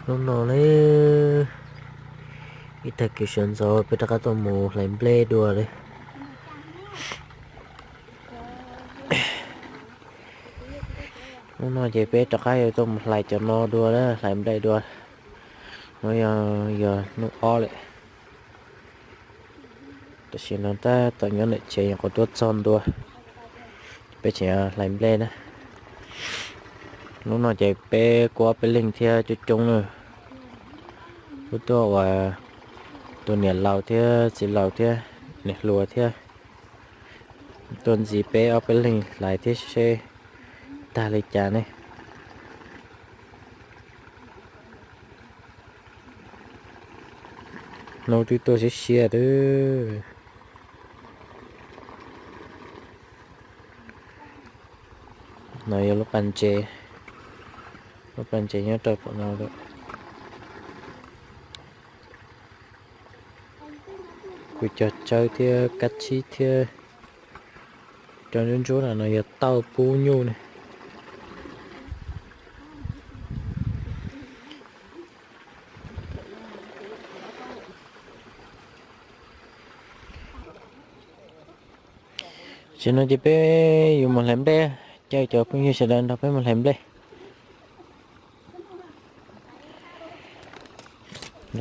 Hnub no ne, ib tag kis sawv ntxov peb rov qab tuaj mus hlais nplej dua li. Hnub no ces peb rov qab yuav tuaj mus hlais cov no dua, hlais nplej dua. Hnub no yog hnub ob lawm. Tam sim no tab tom nyob ntawm tsev nyuam qhuav tuaj txog ntua, peb tseem hlais nplej na. Hnub no ces peb kuj ob peb leeg thiab coob coob na. Kuj tuaj uas tus niam laus thiab txiv laus thiab niam hluas thiab tuaj ntxiv peb ob peb leeg hlais thiab seb tag li cas ne. Hnub twb tuaj siab siab lawm. No yog lub pas ntses, lub pas ntses nyob rau tom no lawm. Kuv cog tsawb thiab kab tsib thiab cov ntsuab ntsuab no, no yog tauj pub nyuj ne. Tam sim no ces peb yuav mus hlais nplej, caw cov phooj ywg sawv daws nrog peb mus hlais nplej.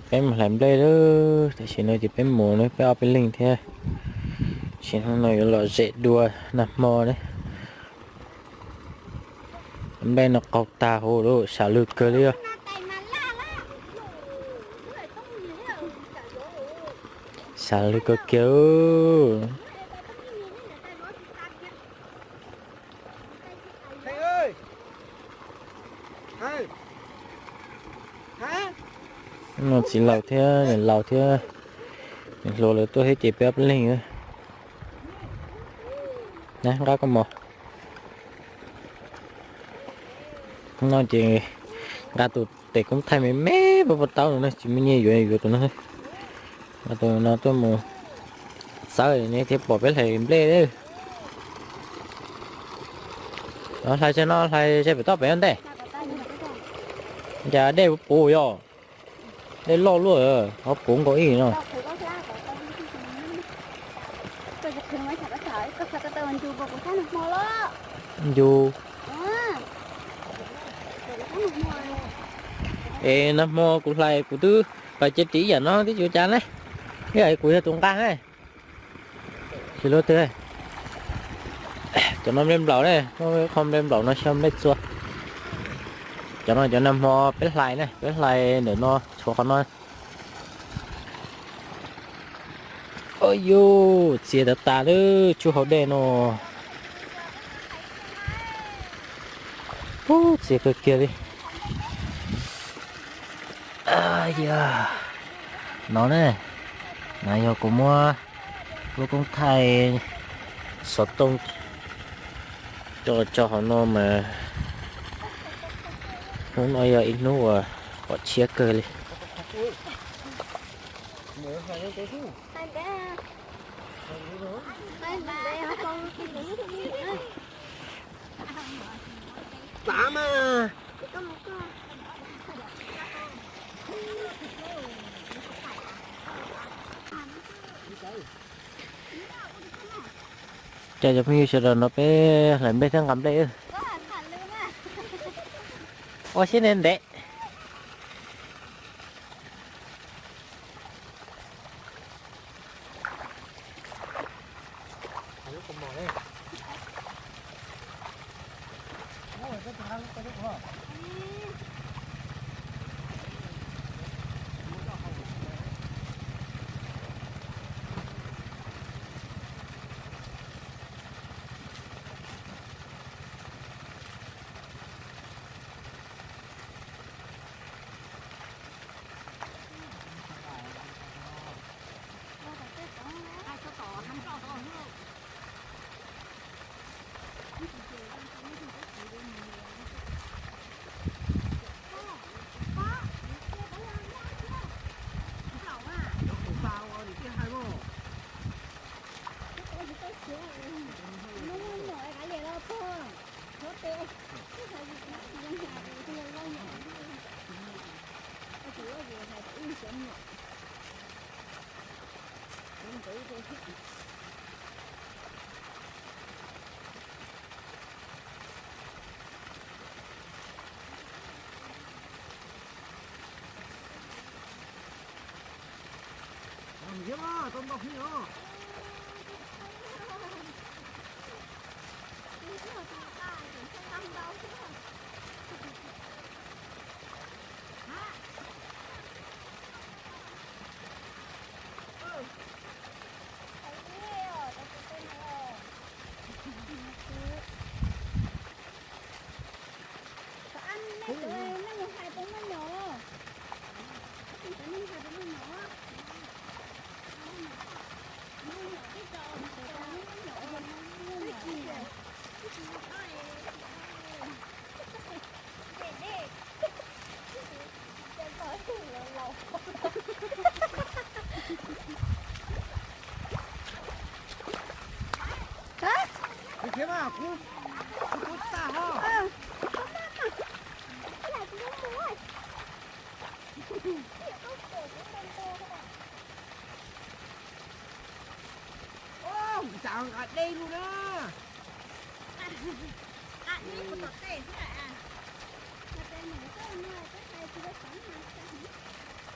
Peb mus hlais nplej lawm, tam sim no ces peb mus ne, peb ob peb leeg thiab. Tam sim no yuav lom zem dua nag hmo ne. Nplej no qaug tag huv lawm, sam lwg kawg li os. Sam lwg kawg kiag. No txiv laus thiab niam laus thiab niam hluas lawv tuaj thiab ces peb ob peb leeg na. Nqa koj mov. No ces nqa tus tes koob thaij me me pab pab taub no na, tsis muaj nyiaj yuav, yuav tus no. Nqa tus no tuaj mus txawb ne thiaj pom peb hlais nplej. No hlais ze no, hlais ze pem toj pem ntej. Cas dej puv puv yom. Dej loj luaj, ho puv nkaus ib no. Ncu. Es nag hmo kuv hlais kuv twb pas cia ris ib yam no twb tsis ua cas ne. Ib yam kuv yog tus nqa ne. Tsis luaj twg. Cov no nplej nplaum ne, muaj qho nplej nplaum no xyaw nplej txua. Cov no cov nag hmo peb hlais ne, peb hlais ntawm no tshuav qhov no. Ua yuj, txias tas tas lawm, tsuj hauv dej no. Ub, txias kawg kiag li. Yog no ne, no yog kuv muab lub koob thaij xov tooj tso tso hauv no mas hnub no yog ib hnub uas pom tshiab kawg li. Cov phooj ywg sawv daws, no peb hlais nplej thiab nqa nplej. Ua siab ntev ntev. Khiav mas, kuv, kuv tuav tag ho. Ua, ntshav nqa dej lug na. Nqa dej puas tom tej xwb.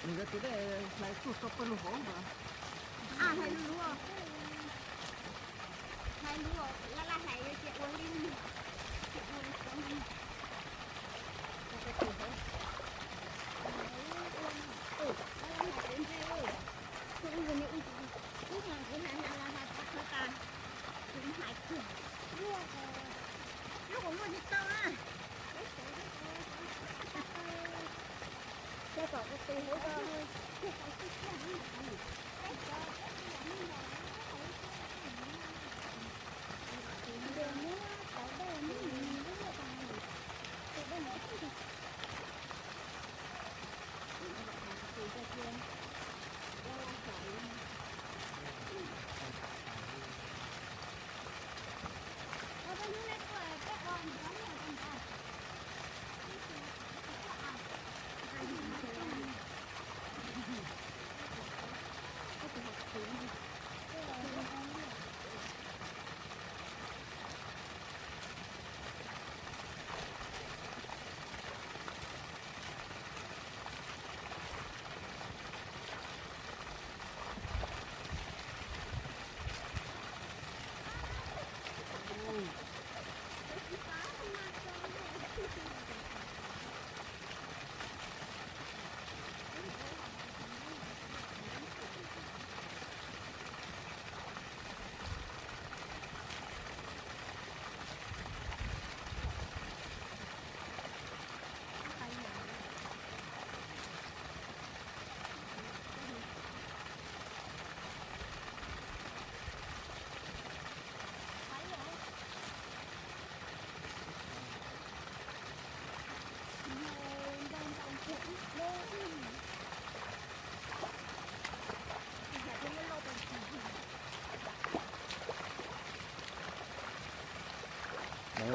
Nws nkawd tus dej hlais tuaj tso pawg lug hauv mas. Hlais lug, hlais lug, laj laj hlais ces ua li, ces ua li. Lub kuv muaj tsis tau na. Coj kom kuv tus hauv.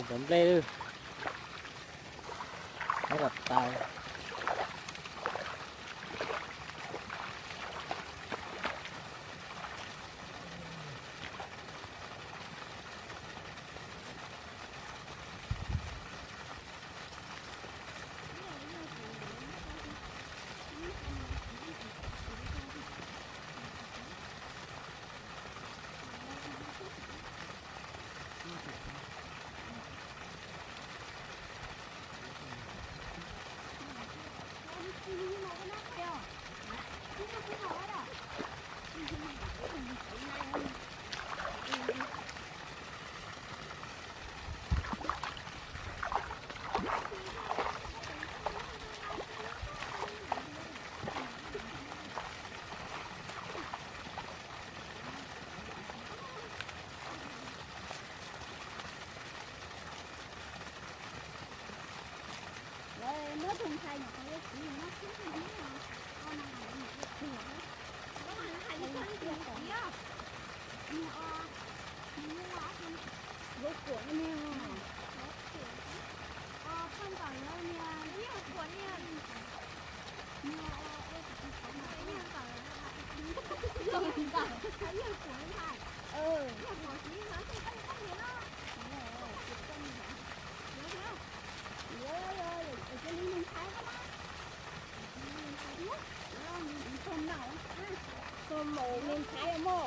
Cov nplej lawm, nyob kom tas. Lawv muab tus ntxhais nyuam qhuav yuav txiv mus noj xwb no, koj no mas lawv nyuam qhuav tuag thiab. Koj mas lawv hais li koj li tus txiv os. Nws, nws, lub kuam niag, lub kuam, poj ntawm lawv niag, lub kuam niag, niag, niag ntawm, yog kuam li hais, yog kuam txiv ntawd xwb koj li koj niag no. Yuav, yuav, yuav, cia li me ntxhais koj na. Tus maum me ntxhais mog.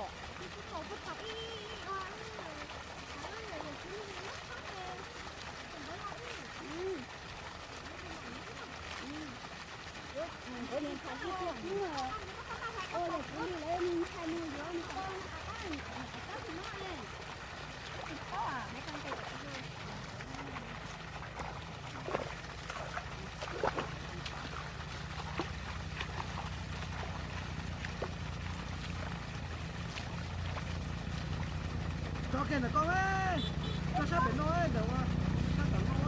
Tso kiag ntawm koj, tso sab pem no, ntawm sab tom no.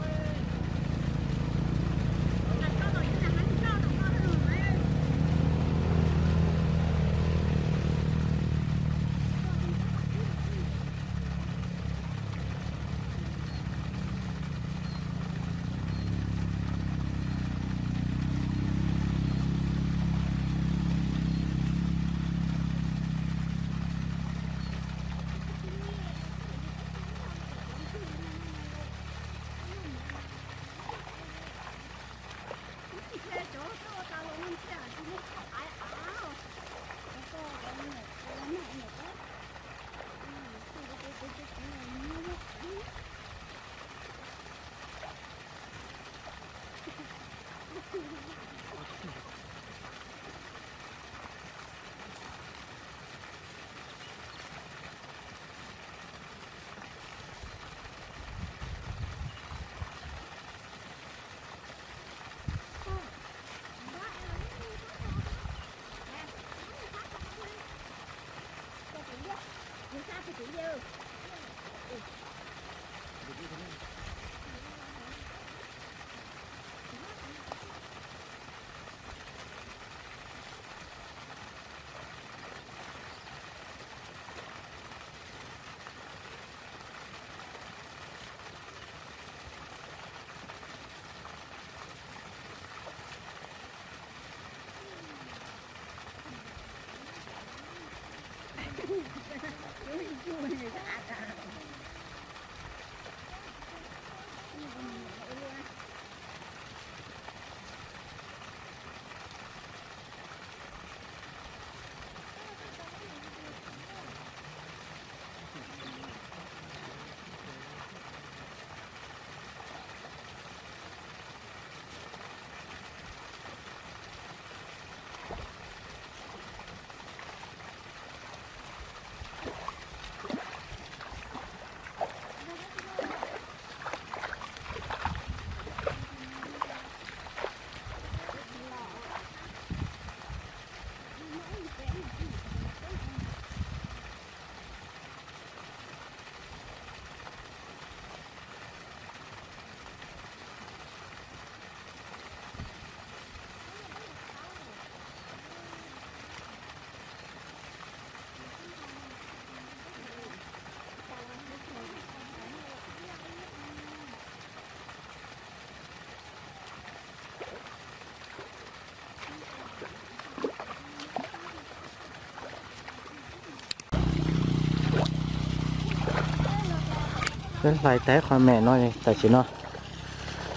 Peb hlais tag qhov me no tam sim no,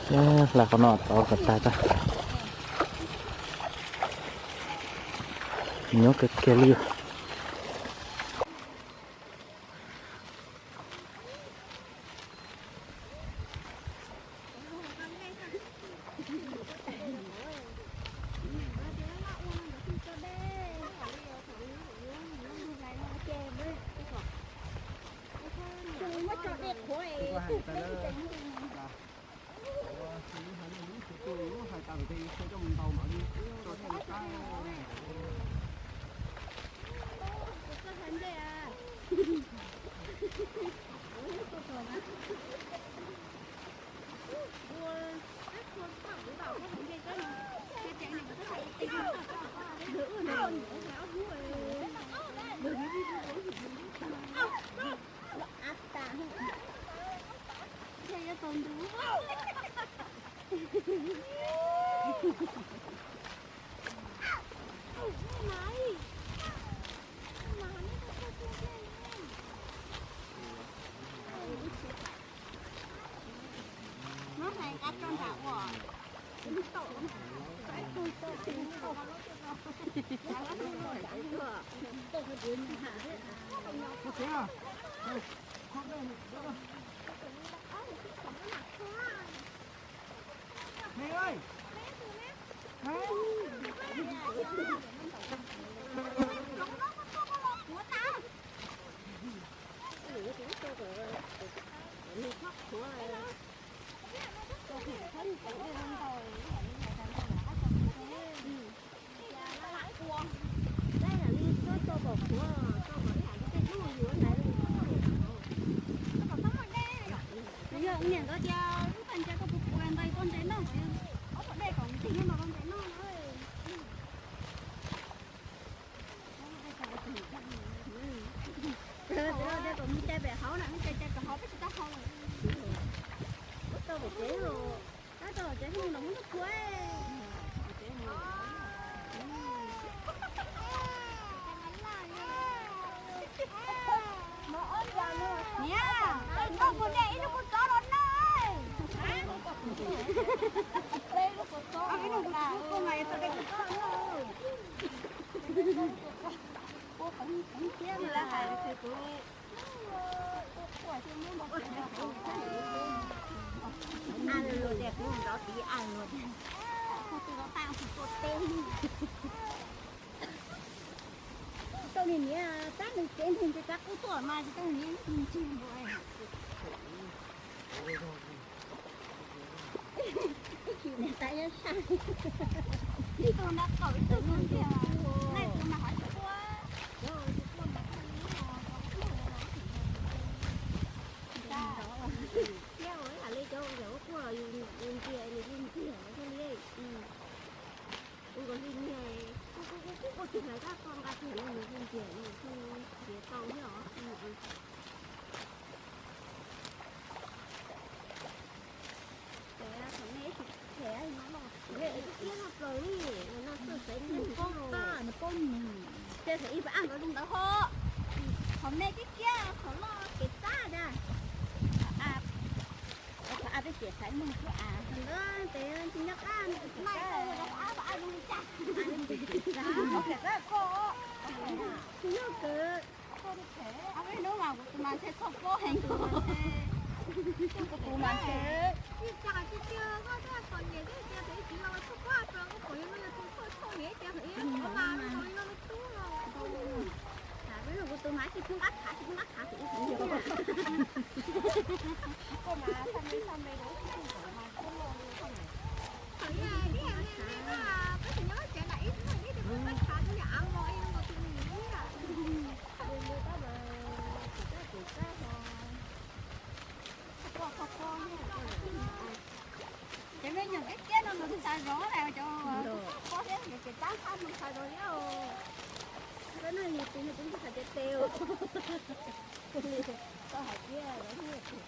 peb hlais qhov no tod kom tag tag. Nyob kawg kiag li. Yog niam nkawd tias lub tag ntses koj puas pua ntawd tau ntses noj, ob peb dej kom ntig noj tau ntses noj. Kom mus cai pem hauv na, cai cai pem hauv peb tsis tau hau. Ua tau pem tsev los, tab tau tsev hnub no muab ntuj khuav. Niam, noj kuv niam ib lub kua txob los noj. Tau niam niam tab nws tsev nws ntses tab qub tuaj mas tsis tau niam ntsis npaum. Ib chim niam tab yab saj. Ib tug nrab qaum ib tug ntiag, naj tug mas hov tsis quaj. Thiab ua ib yam li cov yam ua quaj los yus ntsia nws li ntsia thiaj li. Ua nkaus li niag kuj kuj kuj kuj tig hlais tab koj nqa tig hlais nws li ntsia nws thiaj li ntsia tau thiab os. Ces thaum nej ib tsis them no los, nej ib tiab no plaws li, no txawj xaiv nws paub, nws paub nws. Ces thaum ib pab ab nkawd zoo ntawd ho, thaum me kiab kiab thaum loj kev txab da. Thaum ab peb tiam xaiv nug thiab as, thaum ntawd ces tsis nyob qab, ab pab ab zoo li cas. Tsis nyob kawg. Ab peb hnub mas kuv tus mas ntshe txhoj pob heev. Kuv tus mas ntshe tsis cas tsis tiag, koj thiaj kom niam thiab tias thaum ib tsis los txhoj pob rau kuv pom yus no yog tus txhoj txhoj niam tias thaum ib los mas thaum ib no tub los. Peb kuv tus mas tsis pheej nqab khav tsis pheej nqab khav thaum ib thaum ib. Koj mas xa me xa me rau ib tug mas tub los li koj mas. Thaum ib me me no peb tsis nyob tsev na ib tug ib tug nqab khav tus niam av mos ib los tus niam ib. Tus niam tab mas tsis tab tsis tab ho. Ces me nyuam kiab kiab no nws tsis xav zov na, cov pob thiab ces tab tab nws xav zov thiab. Koj nug yus tis nws kuv tsis xav cev tes. Koj hais tias zov mas kuv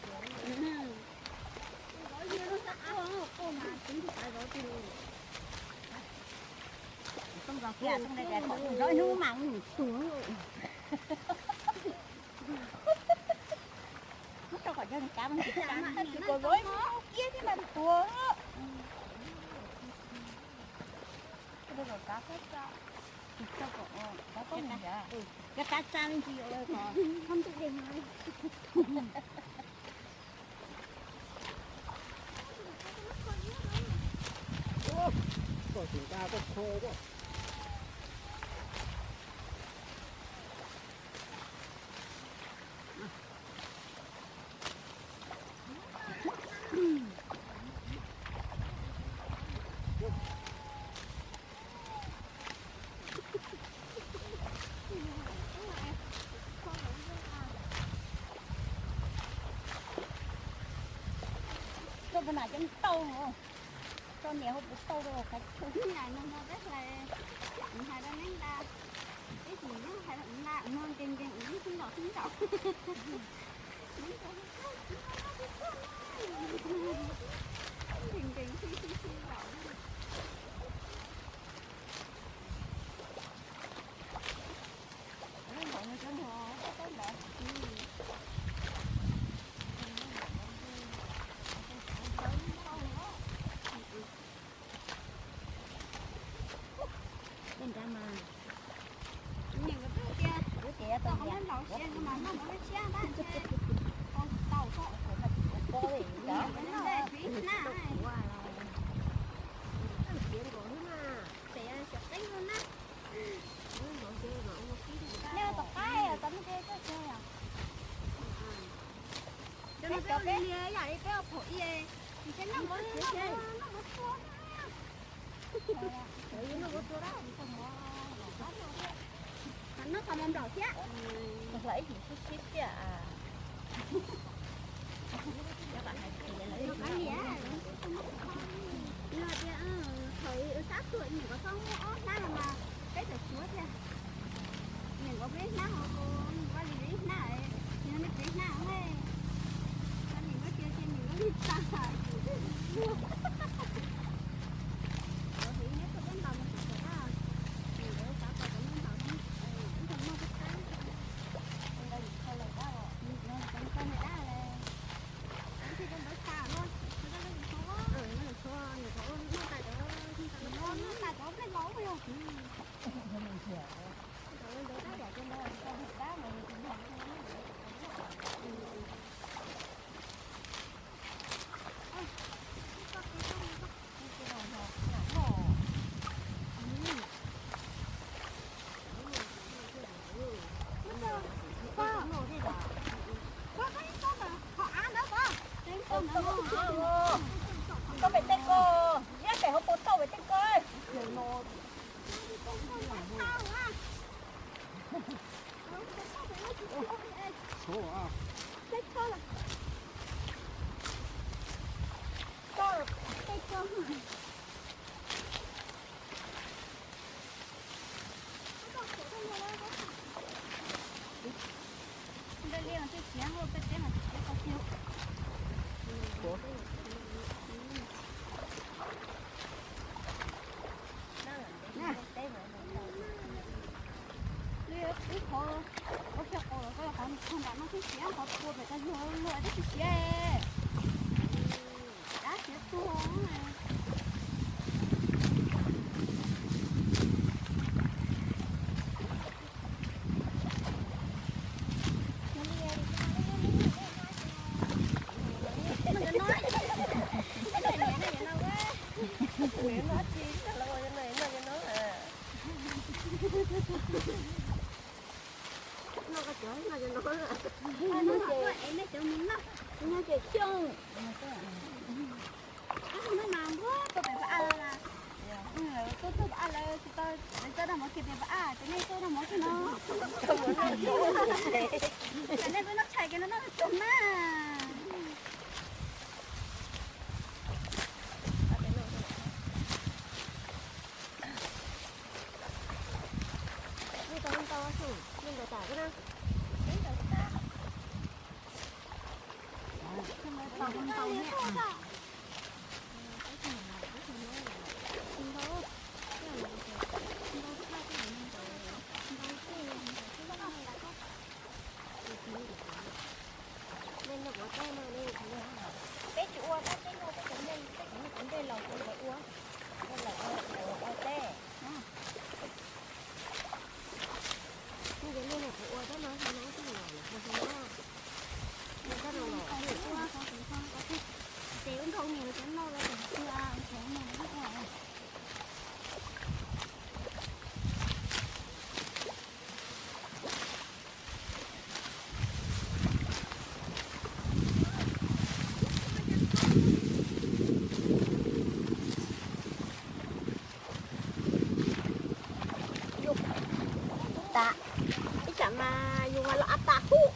tsis xav zov tis. Zov hnub mas mus tuag. Muab rau kom yog nws kav mas tsis kav, tsis kom zov ib hnub kiab thiab mas tuag. Rau kom kav phab tsa, tsis tau kom kav tau nws yam. Kav tsa tsa me ntsis yuav los kom thob ntuj dej no. Koj tsis nqa koj kho koj. Koj puas nam coob tau, koj niam hu puas tau rau qhov tshua. Ib yam no no peb hlais, hais rau neeb nqa, ib tug nyob hais rau nqa no nkees nkees ib xub nraum xub nraum. Nkees nkees xwb xwb xwb nraum. Tej nrad mas, nws tias tau qhov muab ntaus sia mas noj mov lub siab npab ntshe tau tau. Noj qhov mov nplaum thiab. Hlawv ib hlis sib sib tiag. Nws tias thaum sab tuam niam nkawd txhob muaj ob hnab no mas peb txawm suav tiag. Niam nkawd peb hnab ho, mus ua li ib hnab, yog nej peb hnab ne, niam nkawd tias tias niam nkawd li tag. Niam nkawd xav kom niam nkawd noj npaum, niam nkawd noj peb hnab, nkawd yim tau lawm dab os, nkawd tau lawm dab lawm. Noj tas cov, noj tas cov, noj tas cov peb laus yog. Tau pem tej ko, yog pem hauv paus tau pem tej ko. Ib qhov, ua kiag qos los koj qhov nram no twb siav, qhov pua pem tag zog luaj twb tsis siav. Dab siav tuag. Noj cov, noj cov no, noj ces xyoo. Tuaj pem pa aj lawm, tuaj tuaj pa aj lawm, tsis tau, lawv coj noj mov kiag pem pa aj, ces nej tuaj noj mov kiag no. Ces nej tuaj noj tshais kiag no noj tag mas. Peb tsis ua, peb noj peb cov me, peb cov me cov ntej los ua, ua teb. Ces ua teb no, ua teb no, ua teb no, ces ua nrau mus cov no los cov tua, cov no ua. Yus tas, ib tsam mas yus mas los av tas hub.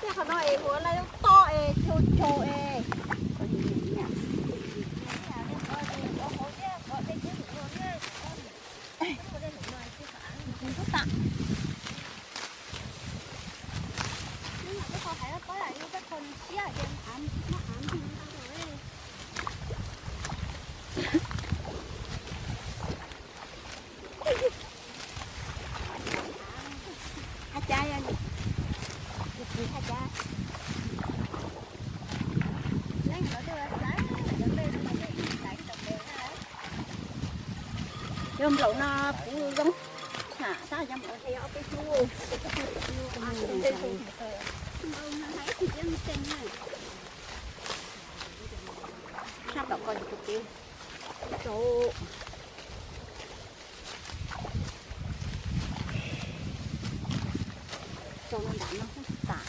Tej qhov no es huav laj to es cog cog es. Tus tas. Nws mas kuj qhov hais los paub yus tej qho nws siab ces av, muab av ntug ntau lawm. Haj cav yog, haj cav. Leej ntawd twb xav, cov npe, cov npe ib xav ib cov npe na. Yog nplaum no puv zoo, tham tab yog nplaum ces yog ob peb hnub. Sab tom ko tus kev rau, rau nram no xwb tas.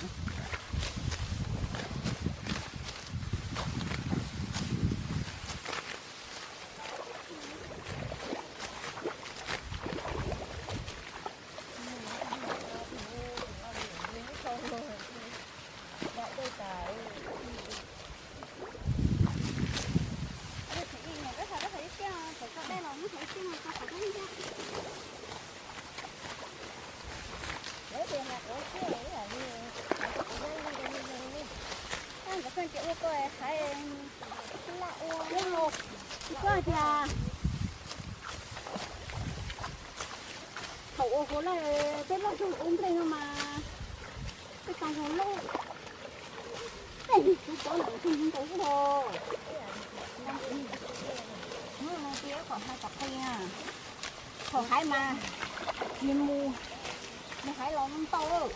Koj tias thaum ua hauv lawm peb loj tug ua nplej no mas peb tau zoo loj. Tej kuv pom ntawm ntug ntau los. Qhov hais mas tsis mus, mus hais los ntau lawm.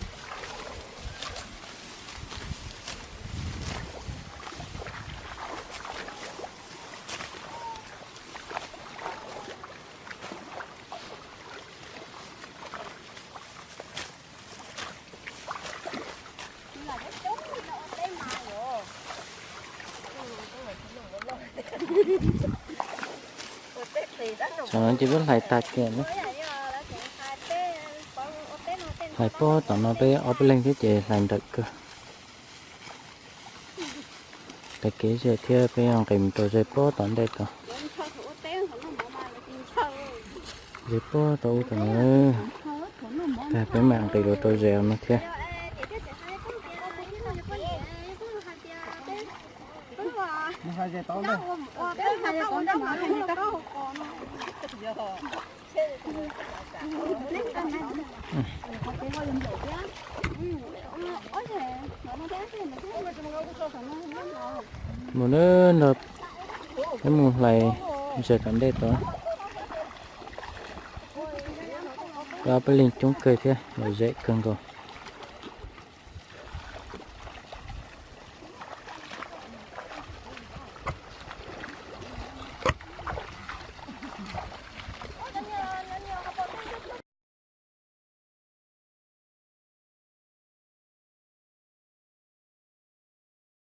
Tam no ces peb hlais tag kiag na. Hlais pob tom no peb ob peb leeg thiab ces hlais nrawm kawg. Tag kev ze thiab peb yuav nqis mus rau ze pob tom ntej tod. Ze pob tom ub tom no, tag peb mam nqis los rau ze no thiab. Mus na, nrog peb mus hlais ze tom ntej tod. Ob peb leeg coob kawg thiab, lom zem kawg nkaus.